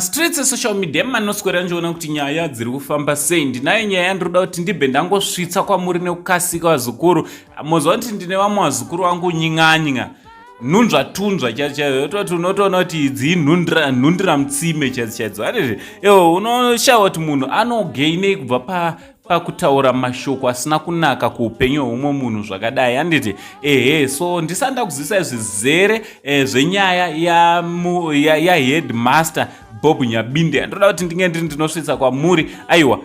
Streets esocial media manoswera ndichiona kuti nyaya dziri kufamba sei. Ndinayo nyaya yandinoda kuti ndibve ndangosvitsa kwamuri nekukasika, vazukuru. Moziva kuti ndine vamwe vazukuru vangu nying'any'a, nhunzva tunzva chaidzo chaidzo, yototi unotoona kuti idzi inhundira mutsime chaidzo chaidzo, handiti? Ewo unoshaiwa kuti munhu anogeinei kubva pakutaura mashoko asina kunaka kuupenyu hweumwe munhu zvakadai, handiti? Ehe, so ndisati ndakuzivisa zvizere zvenyaya yaheadmaster Bob Nyabinde, ndoda kuti ndinge ndiri ndinosvitsa kwamuri. Aiwa,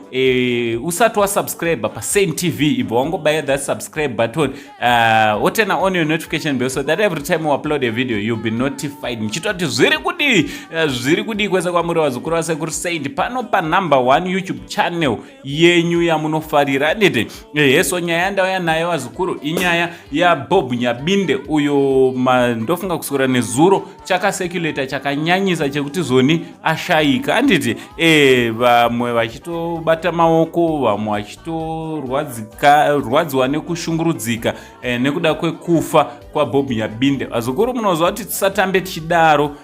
usati wasubscribe paSame TV, ibva wangobaya that subscribe button, woturn on your notification bell so that every time we upload a video, you'll be notified. Ndichitoti zviri kudii, zviri kudii kwese kwamuri, vazukuru vasekuru Saint, pano panumber one YouTube channel yenyu yamunofarira, handiti? Ehe, so nyaya yandauya nayo, vazukuru, inyaya yaBob Nyabinde uyo ndofunga kuswera nezuro chakacirculata chakanyanyisa chekuti zoni ashayika, handiti? Vamwe vachitobata maoko, vamwe vachitorwadziwa nekushungurudzika nekuda kwekufa kwaBob Nyabinde. Vazukuru, munoziva kuti tisatambe tichidaro.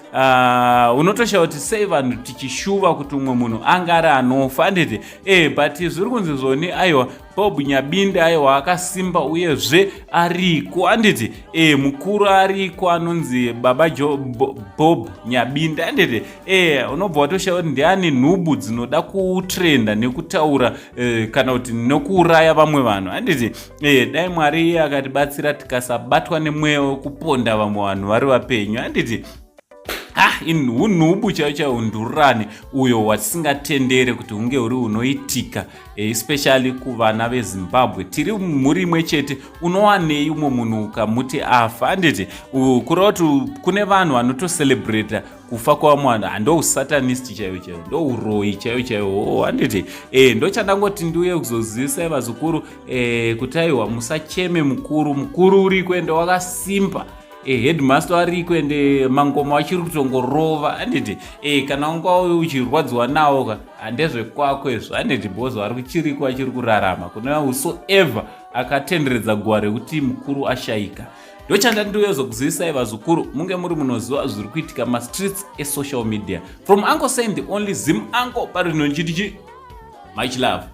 Unotoshaya kuti sei vanhu tichishuva kuti umwe munhu anga ari anofa, handiti? But zviri kunzi zvoni aiwa, Bob Nyabinde aiwa akasimba uyezve ariko, handiti? Mukuru ariko anonzi Baba Bob Nyabinde, handiti? Unobva watoshaya kuti ndiani nhubu dzinoda kutrenda nekutaura kana kuti nekuuraya vamwe vanhu, handiti? Dai Mwari iye akatibatsira tikasabatwa nemweya wekuponda vamwe vanhu vari vapenyu, handiti? Ah, unhubu chaiyo chaiyo, undururani uyo watisingatendere kuti hunge huri hunoitika, especially kuvana veZimbabwe. Tiri mhuri imwe chete. Unowanei umwe munhu ukamuti afa, handiti? Kureva kuti kune vanhu vanotocelebrata kufa kwavamwe vanhu. Hando usatanist chaiyo chaiyo, ndo uroyi chaiyo chaiyo, handiti? Ndochandangoti ndiuye kuzozivisai, vazukuru, kuti aiwa, musacheme mukuru. Mukuru uriko ende wakasimba. Headmaster ariko ende mangoma achiri kutongorova, handiti? Kana unga uchirwadziwa nawo ka, handezvekwako izvo, handiti? Because vari kuchiriko, achiri kurarama. Kune whosoever akatenderedza guva rekuti mukuru ashayika, ndochanda ndiuye vazukuru, munge muri munoziva zviri kuitika mastreets esocial media. From Uncle Saint, the only Zim uncle parino, nchitichi much love.